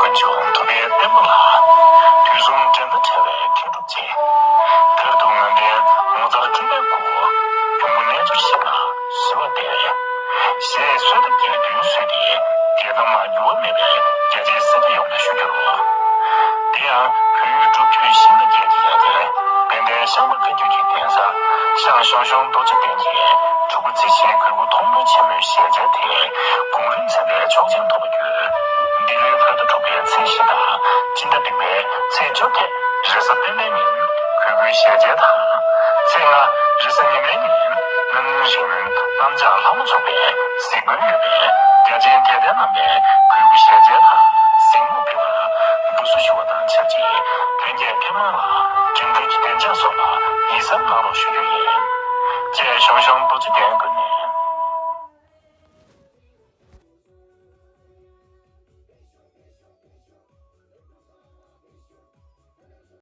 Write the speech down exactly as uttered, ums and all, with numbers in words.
ལྗོངས་ཐུབ་པའི་བསྟན་པ་ལ། དུས་གསུམ་འགྲན་ཟླ་བྲལ་བའི་མཁས་གྲུབ་ཆེ། མཐར་ཐུག་ངན་པའི་ངོ་མཚར་སྤྲུལ་པའི་སྐུ། ཁྱུང་པོ་རྣལ་འབྱོར་ཞིག་ལ་གསོལ་བ་འདེབས། ཞེས་གསོལ་འདེབས་ཀྱི་མདུན་བསུས་ཏེ། རྒྱལ་ཁམས་ལ་འགྱུར་བ་མེད་པའི་རྒྱ་ཆེའི་སྲིད་དེ་ཡོངས་ལ་ཞུ་རྒྱུར། དེ་ཡང་བོད་ཡུལ་འབྲུག་བརྒྱུད་ཤིང་རྟ་རྒྱལ་གྱི་ཡ་གྱལ་དཔལ་ལྡན་ཤངས་པ་བཀའ་བརྒྱུད་ཀྱི་གདན་ས་ཤངས་ཞང་ཞུང་རྡོ་རྗེ་གདན་གྱི་དྲུག་པ་རྩེ་ཞིང་གོས་སྐུ་མཐོང་གྲོལ་ཆེན་མོའི་ཞལ་མཇལ་དེ་གོང་རིམ་མཛད་པའི་ཆོག་མཆན་ཐོབ་པར་གྱུར། འདི་ལོའི་བོད་ཟླ་དྲུག་པའི་ཚེས་བཞི་དང་སྤྱི་ཟླ་བདུན་པའི་ཚེས་བཅོ་བརྒྱད་རེས་གཟའ་སྤེན་པའི་ཉིན་གོས་སྐུའི་ཞལ་མཇལ་དང་། ཚེས་ལྔ་རེས་གཟའ་ཉི་མའི་ཉིན་གནམ་རིམ་གནམ་ལྕགས་ལྷ་མོ་ཚོགས་པའི་གཟིགས་སྐུའི་ཡོད་པས་རྒྱ་ཆེའི་དད་ལྡན་རྣམ་པས་གོས་སྐུ་ཞལ་མཇལ་དང་།